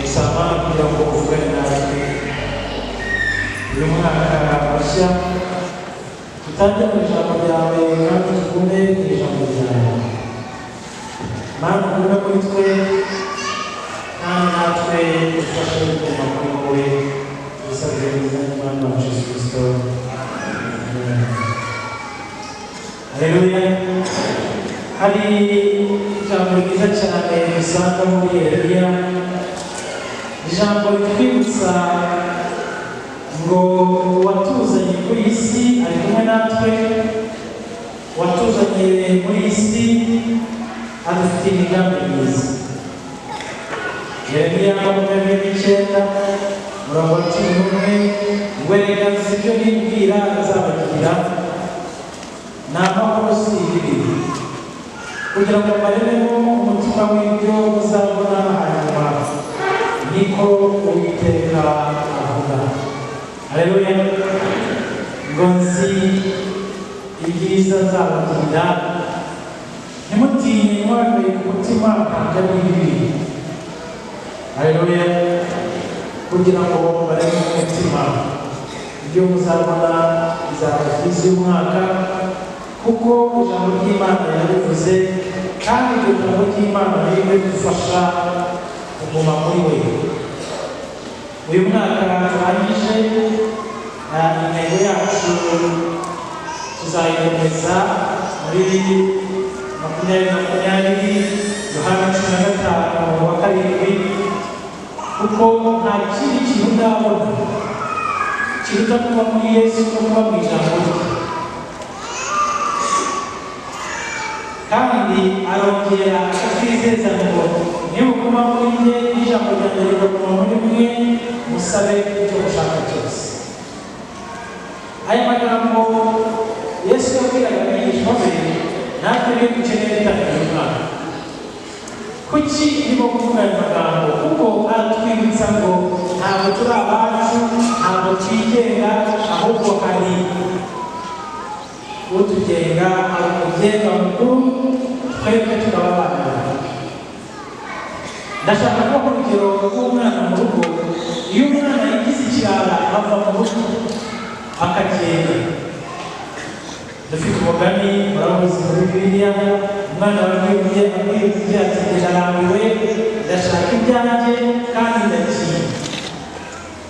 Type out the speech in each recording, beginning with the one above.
Gusaba Imana kugira ngo uvugane natwe uyu mwaka mushya, tutangire mu ijambo ryawe kandi tugume mu ijambo ryawe. Mana, ugume muri twe kandi natwe udufashe kuguma kuri wowe. Tubisabye mu izina ry'Umwami wacu Yesu Kristo. Amen. Haleluya. Hari ijambo ryiza cyane dusanga muri Yeremiya, ijambo ritwibutsa ngo uwatuzanye kuri iyi si ari kumwe natwe, uwatuzanye muri iyi si adufitiye imigambi myiza. Yeremiya 29, umurongo wa 11, ngo: "Erega nzi ibyo nibwira nzabagirira, ni amahoro si ibibi, kugira ngo mbarememo umutima w'ibyo muzabona hanyuma, niko Uwiteka avuga." Haleluya. Ngo nzi ibyiza nzabagirira, ntimutinye, ntimuhagarike umutima, ntabwo ari ibibi. Haleluya. Kugira ngo bareme umutima, ibyo muzabona bizaba byiza uyu mwaka, kuko ijambo ry'Imana rirabivuze, kandi iryo jambo ry'Imana riri ridufasha kuguma muri we. Uyu mwaka turangije, intego yacu tuzayikomeza muri 2020, Yohana 15 wa 7, kuko nta kindi kintu ndabona kiruta kuba muri Yesu no kuba mu ijambo rye. Kandi arongera akatwizeza ngo nimuguma muri njye n'ijambo ryanjye rikaguma muri mwe, musabe icyo mushaka cyose. Aya magambo Yesu yabwiraga abigishwa be, natwe niyo dukeneye dutangira uyu mwaka. Kuki ndimo kuvuga aya magambo? Kuko aratwibutsa ngo ntabwo turi abacu, ntabwo twigenga, ahubwo hari utugenga, hari umugenga mukuru, twebwe tukaba abana be. Ndashaka kubaha urugero rw'umwana mu rugo. Iyo umwana yigize ikirara, ava mu rugo akagenda. Dufite umugani, muramuzi muri Bibiliya, umwana wabwiye abwiye umubyeyi ati: "Ndarambiwe, ndashaka ibyanjye kandi ndagiye."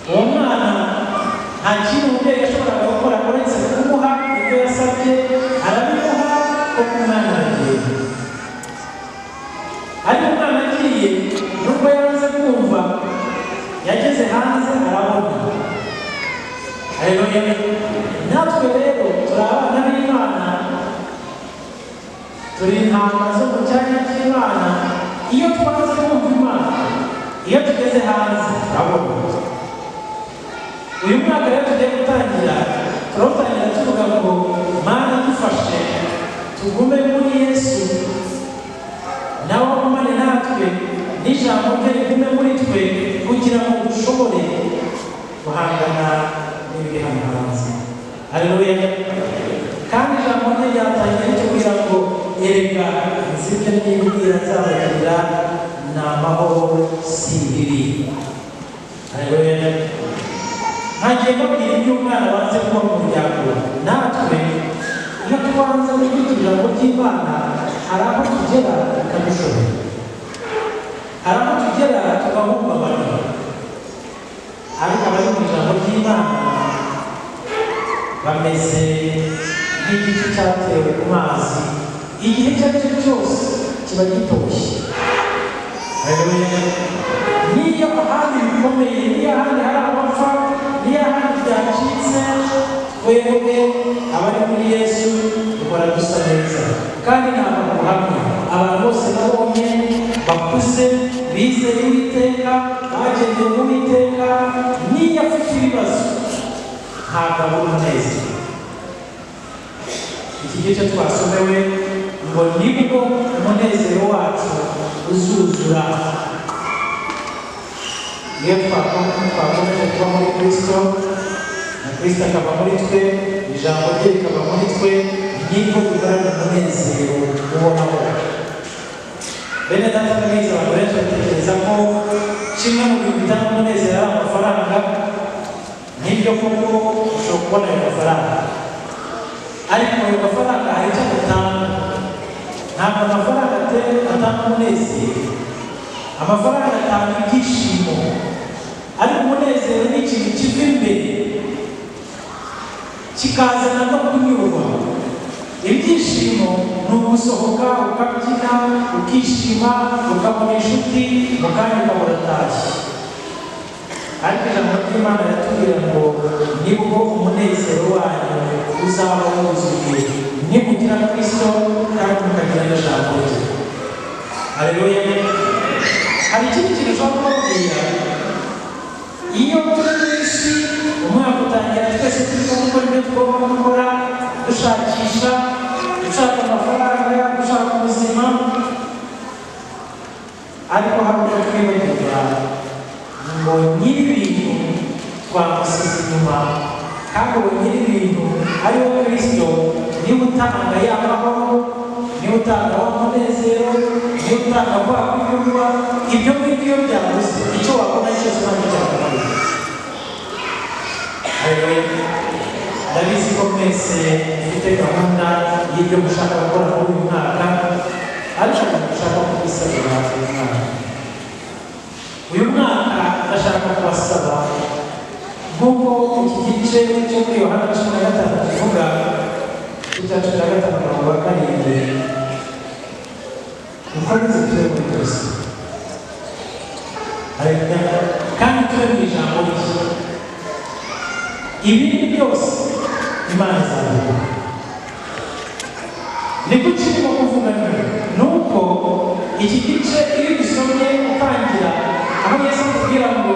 Uwo mwana nta kintu umubyeyi yashoboraga gukora uretse kumuha ibyo yasabye. Arabimuha koko, umwana aragenda. Ariko umwana agiye, nubwo yanze kumva, yageze hanze arabona. Haleluya. Natwe rero turi abana b'Imana, turi intama zo mu cyanya cy'Imana. Iyo twanze kumva Imana, iyo tugeze hanze turabona. Uyu mwaka rero tugiye gutangira, turawutangira tuvuga ngo: "Mana, dufashe tugume muri Yesu, nawe agumane natwe, n'ijambo rye rigume muri twe, kugira ngo dushobore guhangana n'ibiri hano hanze." Haleluya. Kandi ijambo rye ryatangiye ritubwira ngo: "Erega nzi ibyo nibwira nzabagirira, ni amahoro si ibibi." Haleluya. Ntagiye mbabwira iby'umwana wanze kuba mu muryango. Natwe iyo twanze gukurikira ijambo ry'Imana, hari aho tugera bikadushobora, hari aho tugera tugahungabana. Ariko abari mu ijambo ry'Imana bameze nk'igiti cyatewe ku mazi, igihe icyo ari cyo cyose kiba gitoshye. Haleluya. Niyo ahandi bikomeye, niyo ahandi hari amapfa, niyo ahandi byacitse, twebwe abari muri Yesu duhora dusa neza. Kandi ntabwo buhamya abantu bose nabonye bakuze bizeye Uwiteka, bagendeye mu Uwiteka, niyo afite ibibazo ntabwo abura umunezero. Iki gice twasomewe ngo: "Nibwo umunezero wacu uzuzura." Iyo twakomeje kuba muri Kristo, na Kristo akaba muri twe, ijambo rye rikaba muri twe, nibwo duhorana umunezero uhoraho. Bene data, ndabizi abantu benshi batekereza ko kimwe mu bintu bitanga umunezero ari amafaranga. Nibyo koko, ushobora kubona ayo mafaranga, ariko ayo mafaranga hari icyo adatanga. Ntabwo amafaranga atanga umunezero. Amafaranga atanga ibyishimo, ariko umunezero ni ikintu kiva imbere kikazana no kunyurwa. Ibyishimo ni ugusohoka ukabyina, ukishima, ukabona inshuti, mu kanya ukaba uratashye. Ariko ijambo ry'Imana riratubwira ngo nibwo umunezero wanyu uzaba wuzuye nimugira Kristo kandi mukagira n'ijambo rye. Haleluya! Hari ikindi kintu ushobora kubabwira. Iyo turi mu isi, umwaka utangira twese turimo gukora ibyo tugomba gukora, dushakisha, dushaka amafaranga, dushaka ubuzima, ariko hari ubwo twibagirwa ngo nyir'ibintu twamusize inyuma, kandi uwo nyir'ibintu ari we Kristo, niwe utanga ya mahoro, niwe utanga wa munezero, niwe utanga kwa kunyurwa. Ibyo ngibyo iyo byabuze, icyo wabona cyose ntabwo cyakumarira. Haleluya! Ndabizi ko mwese mufite gahunda y'ibyo mushaka gukora muri uyu mwaka, ariko mushaka kubisabira uyu mwaka. Uyu mwaka ndashaka kubasaba, nk'uko iki gice cyo muri Yohana 15 kivuga, icya 15 umurongo wa 7, dukomeze tube muri Kristo. Haleluya! Kandi tube mu ijambo rye. Ibindi byose Imana izabiduha. Niko kirimo kuvuga. Ni uko iki gice iyo ugisomye utangira aho Yesu atubwira ngo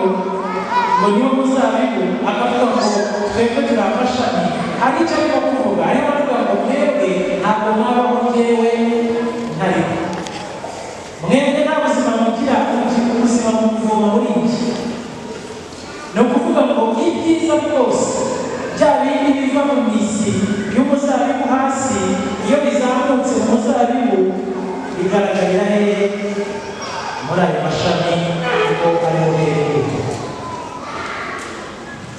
niwo muzabibu, akavuga ngo twebwe turi amashami, hari icyo arimo kuvuga. Arimo avuga ngo mwebwe ntabwo mwabaho njyewe ntariho. Mwebwe nta buzima mugira, ubuzima muvoma muri njye. Ni ukuvuga ngo ibyiza byose, bya bindi biva mu mizi y'umuzabibu hasi, iyo bizamutse mu muzabibu bigaragarira hehe? Muri ayo mashami, kuko ariho hera imbuto.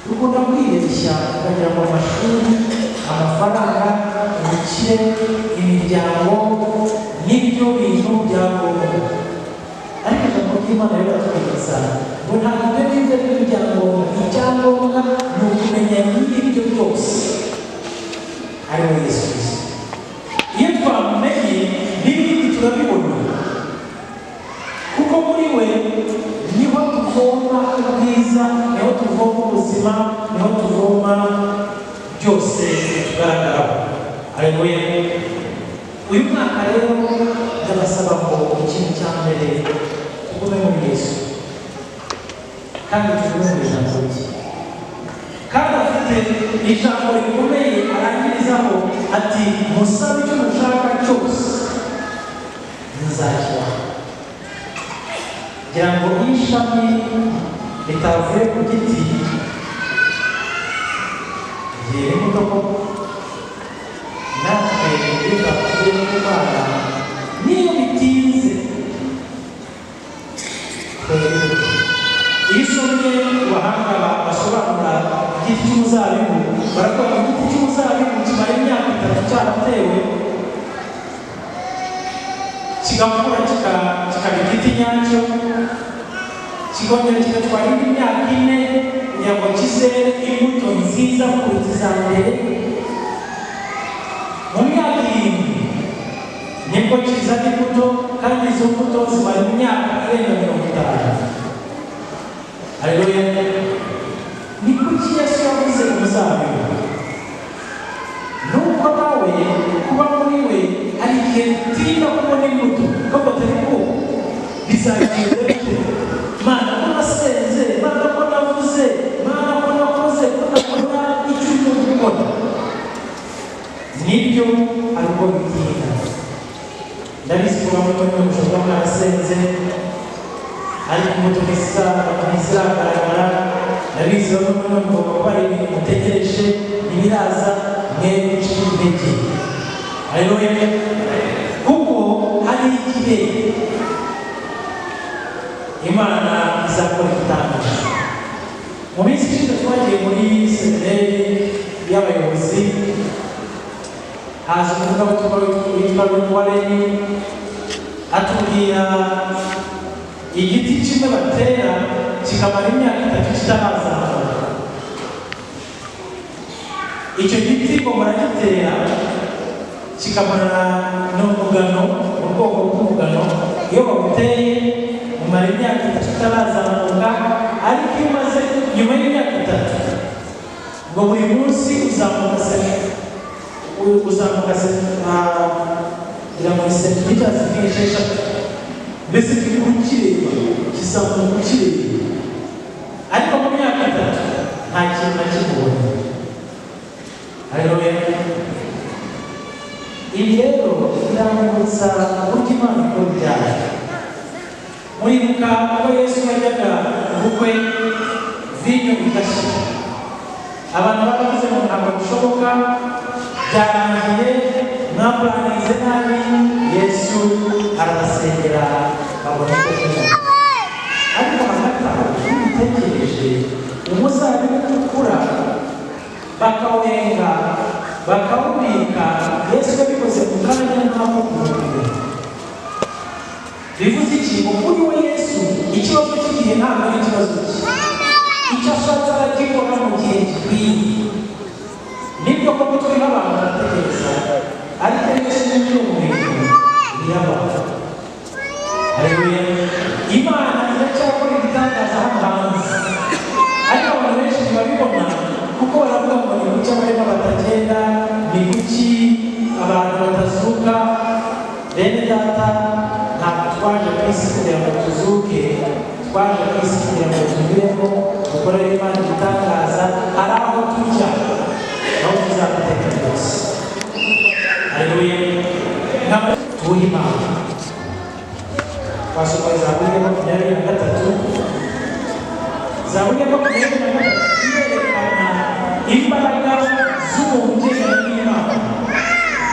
Dukunda kwibeshya tukagira ngo amashuri, amafaranga, ubukire, imiryango nibyo bintu bya ngombwa, ariko ijambo ry'Imana rero riratwibutsa ngo ntabwo ibyo ngibyo ari byo byangombwa. Icyangombwa ni ukumenya nyir'ibyo byose, ari we Yesu Kristo. Iyo twamumenye, n'ibindi turabibona, kuko muri we niho tuvoma ubwiza, niho tuvoma ubuzima, niho tuvoma byose bitugaragaraho. Haleluya! Uyu mwaka rero ndabasaba ngo ikintu cya mbere tugume muri Yesu kandi tugume mu ijambo rye. Kandi afite ijambo rikomeye arangirizaho ati: "Musabe icyo mushaka cyose, nzakibaha." Ngira ngo iyo ishami ritavuye ku giti ryera imbuto koko, natwe iyo tutavuye ku Mana, niyo bitinze twera imbuto. Iyo usomye ku bahanga basobanura igiti cy'umuzabibu, baravuga ngo igiti cy'umuzabibu kimara imyaka 3 cyaratewe, kigakura, kikaba igiti nyacyo, kikongera kigatwara indi myaka 4 kugira ngo kizere imbuto nziza kuruta iza mbere. Mu myaka 7 nibwo kizana imbuto, kandi izo mbuto zimara imyaka irenga 50. Haleluya! Ni kuki Yesu yavuze umuzabibu? Nuko nawe kuba muri we hari igihe utinda kubona imbuto, kuko atari ko bizagenda bite? Mana, ko nasenze, Mana, ko navuze, Mana, ko nakoze, ko nabona icyo urimo gukora? Nibyo, hari ubwo bitinda. Ndabizi ko bamwe muri mwe mushobora kuba mwarasenze ariko imbuto ntiziragaragara. Ndabizi bamwe muri mwe mugomba kuba hari ibintu mutegereje ntibiraza. Mwe gucika intege. Haleluya! Kuko hari igihe Imana izakora igitangaza. Mu minsi ishize twagiye muri seminari y'abayobozi, haza umuvugabutumwa witwa Warren, atubwira igiti kimwe batera kikamara imyaka 3 kitarazamuka. Icyo giti ngo muragitera kikamara n'umugano, mu bwoko bw'umugano, iyo bawuteye umara imyaka 3 utarazamuka, ariko iyo umaze nyuma y'imyaka 3 ngo buri munsi uzamuka ngira ngo ni sentimita 6, mbese gikuru kireba kizamuka ukireba, ariko mu myaka 3 nta kintu na kimwe ubona. Haleluya. Ibi rero birambutsa uburyo Imana ikora ibyayo. Muribuka ubwo Yesu yajyaga mu bukwe, vinyo igashira, abantu baravuze ngo ntabwo bishoboka, byarangiye, mwapuranize nabi. Yesu arabasengera babona icyo kunywa. Ariko hagati aho, iyo ubitekereje, umuzabibu ukura bakawenga bakawubika, Yesu yabikoze mu kanya nk'ako guhumbya. Bivuze iki? Ngo kuri we Yesu ikibazo cy'igihe ntabwo ari ikibazo cye, icyo ashatse aragikora mu gihe gikwiye. Nibyo koko twe nk'abantu barategereza, ariko Yesu ni umurimo birabaho. Haleluya. Imana iracyakora ibitangaza hano hanze, ariko abantu benshi ntibabibona kuko baravuga ngo ni kuki abarema batagenda, ni kuki abantu batazuka. Bene data, ntabwo twaje ku isi kugira ngo tuzuke, twaje ku isi kugira ngo tubeho, dukorere Imana igitangaza. Hari aho tujya, aho tuzabiteka byose. Haleluya. Tuwuhe Imana. Twasoma Zaburi ya 23. Zaburi ya 23 irerekana imbaraga z'umuntu ugendana n'Imana.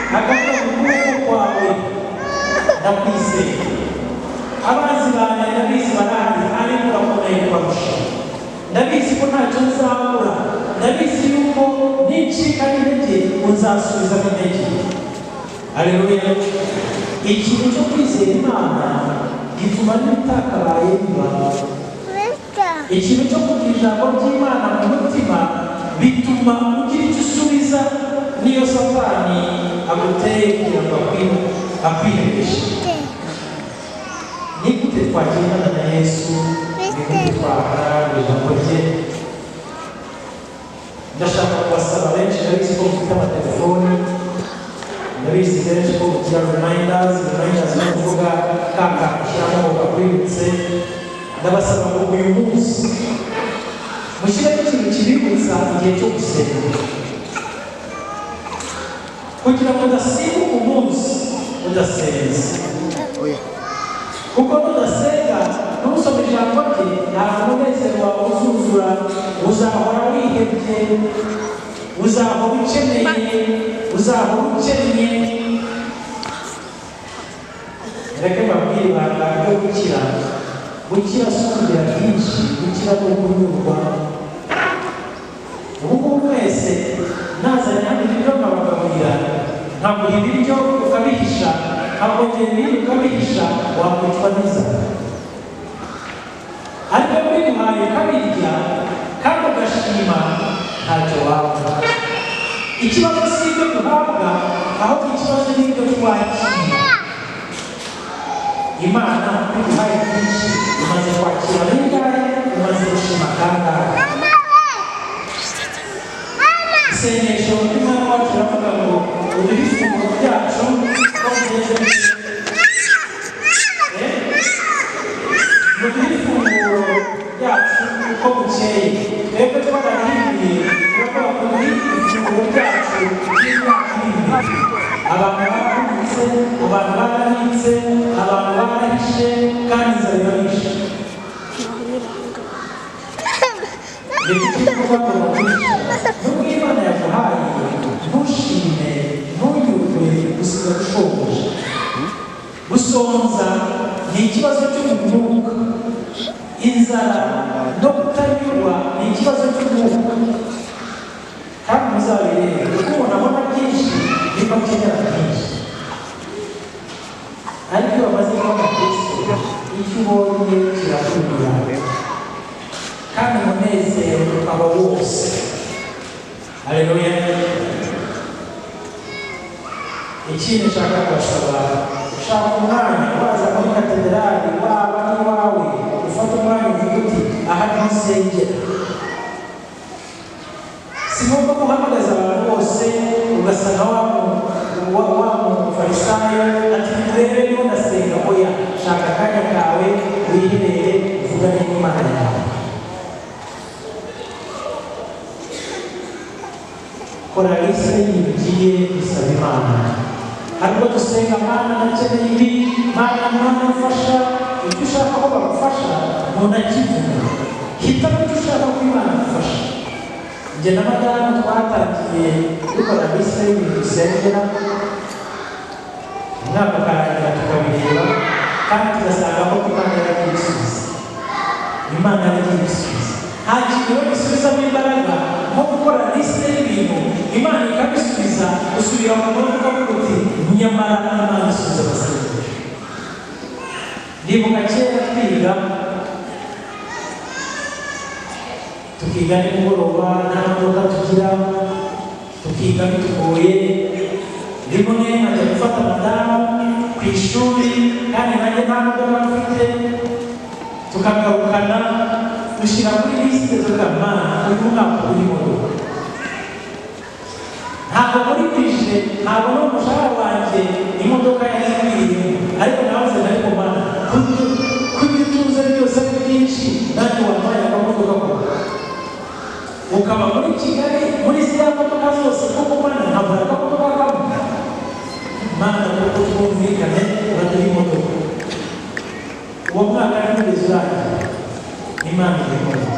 Akavuga ngo ukuboko kwawe ndakwizeye, abanzi banjye ndabizi barahari, ariko urakomeye kubarusha. Ndabizi ko ntacyo nzabura, ndabizi yuko nicika n'intege uzasubizamo intege. Haleluya. Ikintu cyo kwizera Imana gituma n'ibitakabaye biba. Ikintu cyo kugira ijambo ry'Imana mu mutima bituma ugira icyo usubiza n'iyo Satani aguteye kugira ngo akwihebeshe. Ni gute twagendana na Yesu? Ni gute twahagarara ijambo rye? Ndashaka kubasaba, benshi ndabizi ko mufite amatelefoni, ndabizi benshi ko mugira reminders. Reminders ni ukuvuga ka kantu ushyiramo ngo kakwibutse. Ndabasaba ngo uyu munsi mushyiremo ikintu kibibutsa igihe cyo gusenga, kugira ngo udasimbuka umunsi udasenze, kuko nudasenga, ntusome ijambo rye, ntabwo umunezero wawe uzuzura. Uzahora wihebye, uzahora ukeneye, uzahora ukennye. Reka mbabwire ibanga ryo gukira. Gukira si ukugira byinshi, gukira ni ukunyurwa. Ubu ngubu mwese nazanye hano ibiryo nkabagaburira, nkaguha ibiryo ukabihisha, nkakongera ibindi ukabihisha, wakwicwa n'inzara. Ariko mbiguhaye ukabirya kandi ugashima, ntacyo wapfa. Ikibazo si ibyo duhabwa, ahubwo ikibazo ni ibyo twakira. Imana biduhaye byinshi, imaze kwakira bingahe? Imaze gushima kangahe? Isengesho ry'Umwami wacu riravuga ngo uduhe ifunguro ryacu ko bigeze, muduhe ifunguro ryacu uko bukeye. Twebwe twarahinduye, turavuga ngo duhe ifunguro ryacu ry'imyaka iri imbere. Abantu barahubutse, abantu barabitse, abantu barahishe, kandi inzara irabishe. Ni kuki mvuga ngo baguhishe? Nubwo Imana yaguhaye, ntushime, ntunyurwe, usiga ushonje. Gusonza ni ikibazo cyo mu mwuka. kirakurira kandi umunezero ukaba wose. Haleluya. Ikindi nshaka kubasaba, shaka umwanya waza muri katedrali, waba n'iwawe, ufate umwanya uvuga uti aha niho nsengera. Si ngombwa guhamagaza abantu bose ugasanga wa mufarisayo ati nimurebe niho ndasenga. Oya, shaka akanya kawe wiherere uvugane n'Imana yawe. Kora liste y'ibintu ugiye gusaba Imana. Hari ubwo dusenga Mana nakeneye ibi, Mana Mana mfasha. Icyo ushaka ko bagufasha ntunakivuga, hitamo icyo ushaka ko Imana igufasha. Njye na madamu twatangiye dukora liste y'ibintu dusengera, umwaka ukarangira tukabireba kandi tugasanga ko Imana yaragiye ibisubiza. Imana yaragiye ibisubiza. Nta kintu rero gisubizamo imbaraga nko gukora liste y'ibintu Imana ikabisubiza, usubira mu rugo ukavuga uti nyamara Imana isubiza amasengesho. Ndibuka kera twiga, tukiga nimugoroba nta modoka tugira, tukiga bitugoye. Rimwe nkajya gufata madamu ku ishuri kandi nanjye nta modoka mfite, tukagarukana dushyira muri lisite tukamana uyu mwaka w'imodoka. Ntabwo muri bije, ntabwo n'umushahara wanjye imodoka yari ikwiriye, ariko nabaze ariko Mana kubyo utunze byose ari byinshi, nanjye wampaye akamodoka koko. Ukaba muri Kigali muri ziriya modoka zose kuko Mana nkabura akamodoka kamwe. Mana kuko twumvikane uraduha imodoka. Uwo mwaka ntiwigeze urangira, Imana iduha imodoka.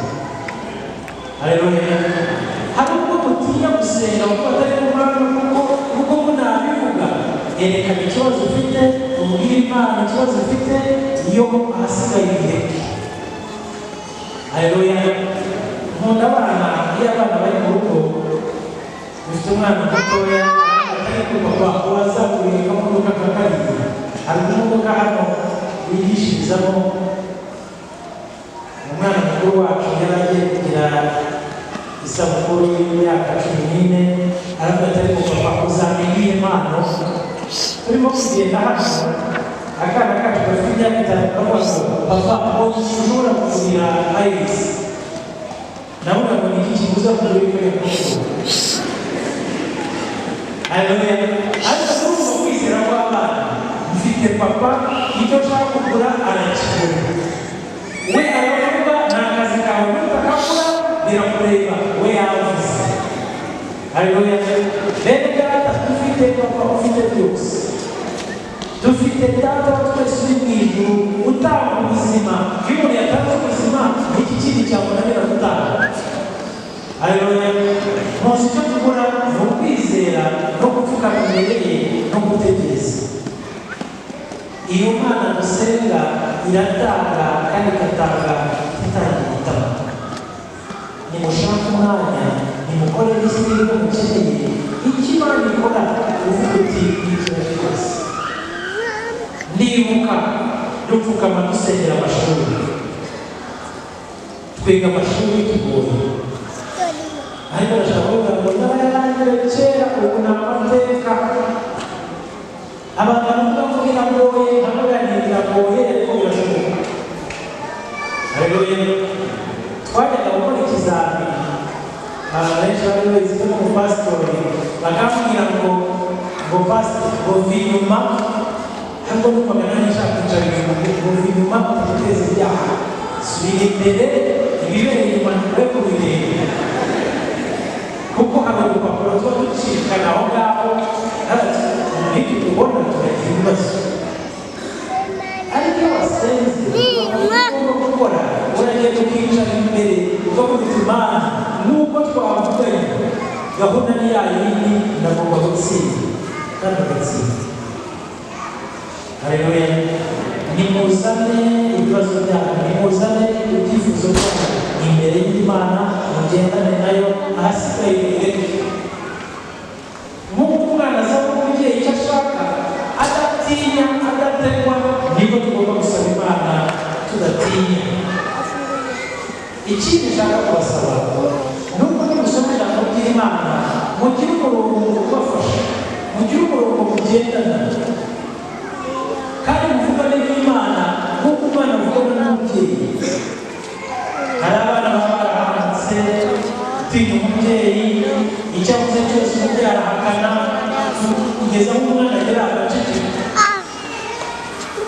Haleluya. Hari ubwo mutinya gusenga kuko atari mu mwanya, kuko munabivuga. Erekana ikibazo ufite, ubwire Imana ikibazo ufite, iyo ahasigaye ibireke. Haleluya. Nkunda abana, iyo abana bari mu rugo, ufite umwana mutoya atari ku papa wazagurira akamodoka ka kariya. Hari imodoka hano bigishirizamo. Umwana mukuru wacu yari agiye kugira isabukuru y'imyaka 14, aravuga ati ariko papa uzamenya iyi mpano. Turimo kugenda hano, akana kacu gafite imyaka 5 kavuga ngo papa ushobora kugurira Iris. Navuga ngo ni iki kibuza kugura ibikoresho by'urugo? Haleluya. Ariko urumva kwizera kw'abana, mfite papa icyo nshaka kugura arakigura. We aravuga ni akazi kawe nutakakora birakureba, we yavuze. Haleluya. Bene data, dufite papa ufite byose. Dufite data wa twese uri mu ijuru utanga ubuzima. Iyo umuntu yatanze ubuzima, n'iki kindi cyamunanira gutanga? Haleluya. Muzi icyo tugura ni ukwizera no gupfukama imbere ye no gutegereza. Iyo Mana dusenga iratanga kandi igatanga itangira itama. Nimushake umwanya, nimukore liste y'ibyo mukeneye. Icyo Imana ikora uvuga uti ni rwose. Ndibuka dupfukama dusengera amashuri, twiga amashuri tugoye, ariko ndashaka kuvuga ngo n'abayarangira kera ubu ni amateka. Abantu baravuga ngo biragoye, nkavuga nti biragoye ariko birashoboka. Haleluya. Twajyaga gukora ikizamini, abantu benshi bari bazi ko umupasitori bakambwira ngo pastor ngo va inyuma, ariko numvaga nanjye nshaka kwicara inyuma, ngo va inyuma utaguteza ibyaha, subira imbere, ibibereye inyuma ntibure kubireba, kuko hari udupapuro tuba ducikana aho ngaho, nitutubona tukagira ibibazo. Ariko iyo wasenze ugomba gukora, uragenda ukicara imbere ukavuga uti Mana nk'uko twavuganye gahunda ni ya yindi, ndagomba gutsinda kandi ugatsinda. Haleluya. Nimuzane ibibazo byanyu, nimuzane ibyifuzo byanyu imbere y'Imana, mugendane nayo, ahasigaye ibireke. Nk'uko umwana asaba umubyeyi icyo ashaka adatinya, adategwa, niko tugomba gusaba Imana tudatinya. Ikindi nshaka kubasaba ni uko nimusoma ijambo ry'Imana mugire umurongo ubafasha, mugire umurongo mugendana, kandi muvugane n'Imana nk'uko umwana avugana n'umubyeyi. Hari abana baba barahanutse gutinya umubyeyi, icyo avuze cyose umubyeyi arahakana, kugeza aho umwana agera agaceceka.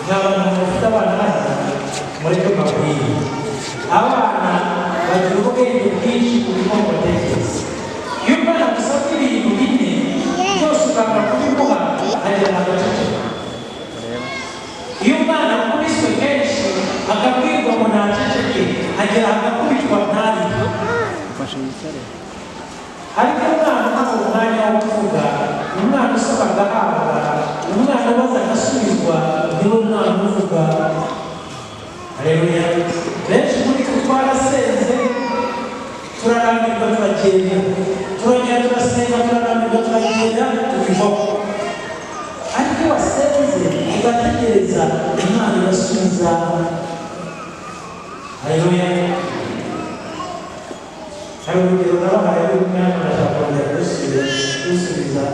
Nk'abantu bafite abana hano, mureke mbabwire, abana bagira ubwenge bwinshi ku byo batekereza. Iyo umwana agusabye ibintu bine byose ukanga kubimuha, agera agaceceka. Iyo umwana akubiswe kenshi akabwirwa ngo ntaceceke, agera agakubitwa ntarire. Ariko umwana uhawe umwanya wo kuvuga, umwana usaba agahabwa, umwana abaza agasubizwa, niwe mwana uvuga. Haleluya. Benshi muri twe twarasenze turarambirwa turagenda, turongera turasenga turarambirwa turagenda, tubivaho. Ariko iyo wasenze ugategereza, Imana irasubiza. Haleluya. Hari urugero nabahaye rw'umwana, ndashaka kongera kurusubiza.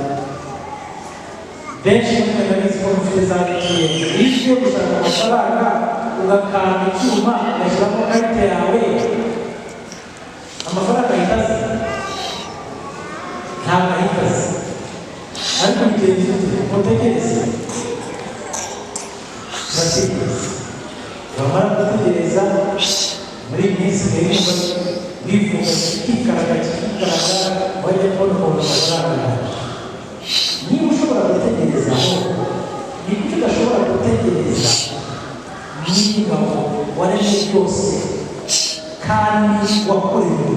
Benshi muri mwe ndabizi ko mufite za ATM. Iyo ugiye gushaka amafaranga ugakanda icyuma ugashyiramo karite yawe, amafaranga ahita aza? Ntabwo ahita aza. Ariko bigenze ute? Mutegereze, urategereza, wamara gutegereza, muri iyi minsi rero bivuga kikikaraga kikikaraga, wajya kubona ukuntu amafaranga yaje. Niba ushobora gutegereza aho, ni kuki udashobora gutegereza n'ingabo waremye byose kandi wakorewe?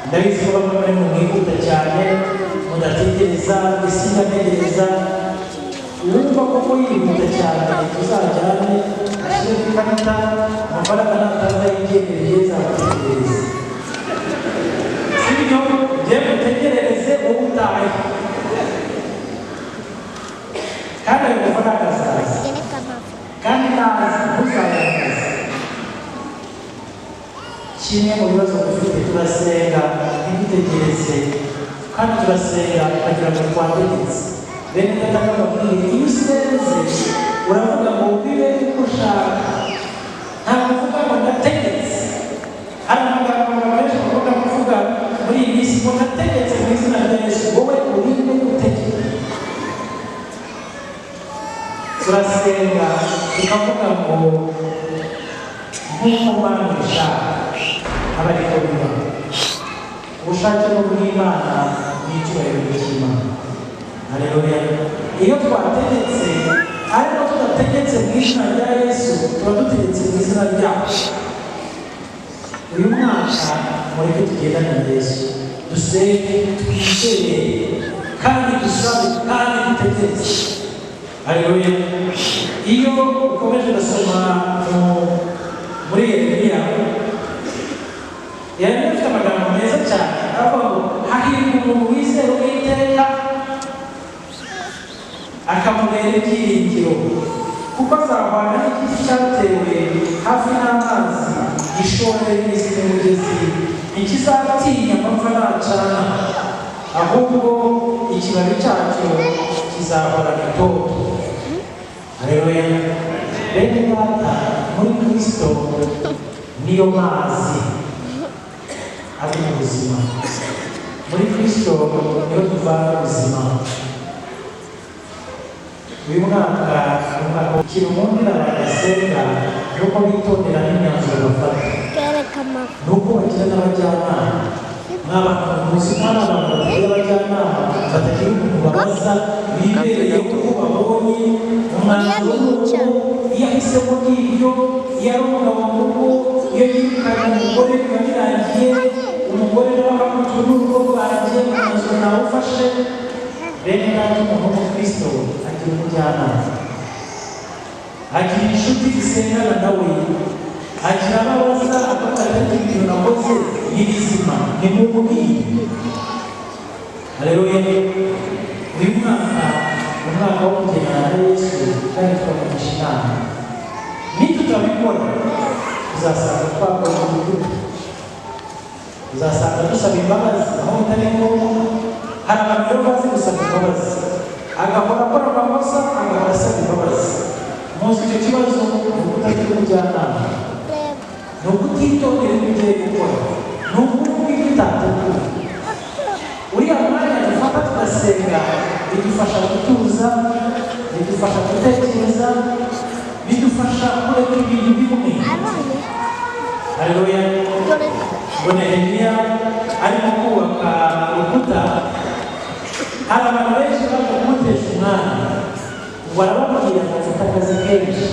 Ndabizi ko bamwe muri mwe mwihuta cyane, mudategereza. Isi ndategereza. Uwumva koko yihuta cyane, tuzajyane ashyire ku ikarita, amafaranga nataza yigendere, azagutegereza. Sibyo? Njye mutegerereze, wowe utahe, kandi ayo mafaranga azaza, kandi naza ntuzayangize. Kimwe mu bibazo dufite, turasenga ntidutegereze, kandi turasenga ukagira ngo twategetse. Bene data, mbabwire, iyo usenze uravuga ngo bibe uko ushaka, ntabwo uvuga ngo ndategetse. Hari amagambo benshi bakunda kuvuga muri iyi minsi ngo ndategetse mu izina rya Yesu. Wowe urinde gutegeka? Turasenga tukavuga ngo nk'uko Mana ubishaka aba ariko biba. Ubushake bw'Imana n'icyubahiro cy'Imana. Haleluya. Iyo twategetse ariko tudategetse mu izina rya Yesu, tuba dutegetse mu izina ryacu. Uyu mwaka mureke tugendane na Yesu, dusenge, twizere, kandi dusabe, kandi dutegereze. Haleluya. Iyo ukomeje ugasoma muri Yeremiya, Yeremiya afite amagambo meza cyane, aravuga ngo hahirwa umuntu wizera Uwiteka akamubera ibyiringiro, kuko azahwana n'igiti cyatewe hafi n'amazi, gishorera imizi mu mugezi, ntikizatinya amapfa nacana, ahubwo ikibabi cyacyo kizahorana itoto. Haleluya. Bene data, muri Kristo niyo mazi ari mu buzima, muri Kristo niho tuvana ubuzima. Uyu mwaka ni umwaka. Ikintu nkundira abantu basenga ni uko bitondera n'imyanzuro bafata, ni uko bagira n'abajyanama. Mw'abantu muzi ko hari abantu batagira abajyanama, batagira umuntu babaza, bibereye uko babonye umwanzuro w'urugo. Iyo ahisemo n'ibyo, iyo ari umugabo mu rugo, iyo yirukanye umugore biba birangiye, umugore nawe akamutura n'urugo rwanjye, umwanzuro nawufashe. Bene data, umuntu w'umukristo agira umujyanama, agira inshuti zisengana nawe, agira abo abaza, akavuga ati ibintu nakoze ni bizima, nimumubwire. Haleluya. Uyu mwaka ni umwaka wo kugendana na Yesu kandi tukamugisha inama. Nitutabikora tuzasanga twakora urukuta, uzasanga dusaba imbabazi aho bitari ngombwa. Hari abantu rero bazi gusaba imbabazi, agahora akora amakosa, agahora asaba imbabazi. Muzi icyo kibazo? Ni ukutagira umujyanama, ni ukutitondera ibyo ugiye gukora, ni ukuvuga ibyo utateguye. Uriya mwanya dufata tugasenga bidufasha gutuza, bidufasha gutekereza, bidufasha kureka ibintu bimwe. Haleluya! Ngo Nehemiya arimo kubaka urukuta, hari abantu benshi baje kumutesha umwanya, ngo arababwira ngo: "Mfite akazi kenshi."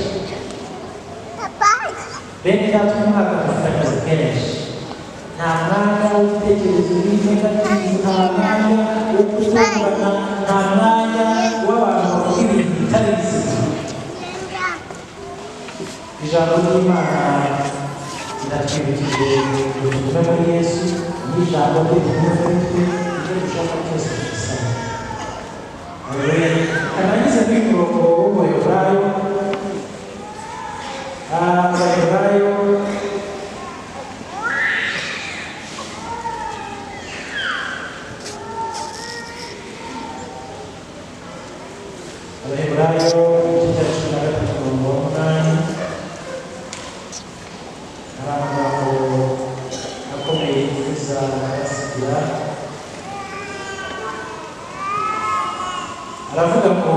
Bene data, umwaka dufite akazi kenshi, nta mwanya w'ibitekerezo negative, nta mwanya wo gutungana, nta mwanya w'abantu bavuga ibintu bitari bizima. Ijambo ry'Imana riratwibukije ngo tugume muri Yesu n'ijambo rye rigume muri twe, icyo dushaka cyose tugisaba. Karangize muri murongo w'Abaheburayo, Abaheburayo Abaheburayo igice cya 13, umurongo wa 8. Hari amagambo akomeye yifuza kubasigira. Aravuga ngo,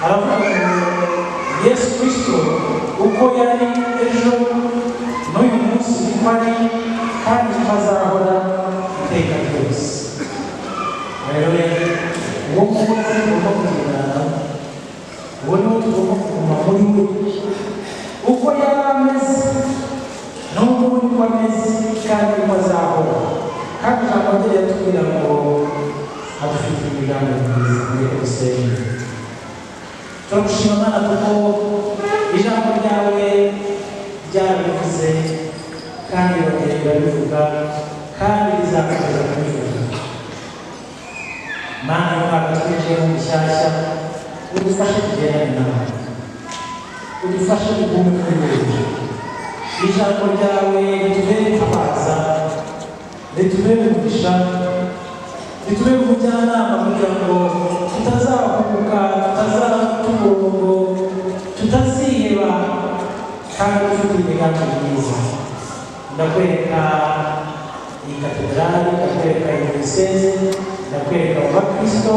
aravuga ngo Yesu Kristo uko yari ejo, n'uyu munsi niko ari, kandi azahora iteka ryose. Haleluya! Uwo nguwo tugomba kugendana, uwo niwo tugomba kuguma muri we. Uko yari ameze, n'ubu niko ameze, kandi niko azahora. Kandi ijambo rye riratubwira ngo adufitiye imigambi myiza. Muri dusenge. Turagushima Mana, kuko ijambo ryawe ryarabivuze, kandi rirongera rirabivuga, kandi rizakomeza kubivuga. Mana, uyu mwaka twinjiyemo mushyashya, udufashe tugendane nawe, udufashe tugume kuri wowe. Ijambo ryawe ritubere itabaza, ritubere umugisha, ritubere umujyanama, kugira ngo tutazahubuka, tutazata umurongo, tutaziheba, kandi dufite imigambi myiza. Ndakwereka iyi katedrali, ndakwereka iyi diyoseze, ndakwereka abo bakristo.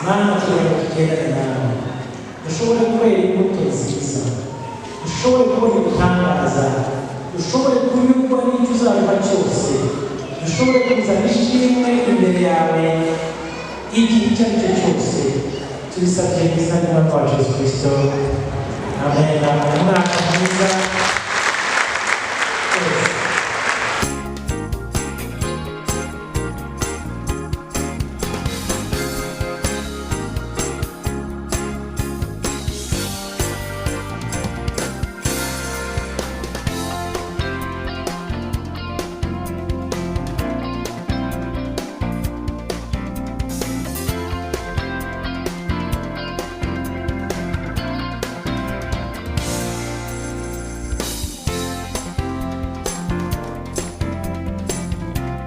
Mana, kugira ngo tugendane nawe, dushobore kwera imbuto nziza, dushobore kubona ibitangaza, dushobore kunyurwa n'icyo uzaduha cyose, dushobore kuzana ishimwe imbere yawe igihe icyo ari cyo cyose. Tubisabye mu izina ry'Umwami wacu Yesu Kristo, amen. Umwaka mwiza.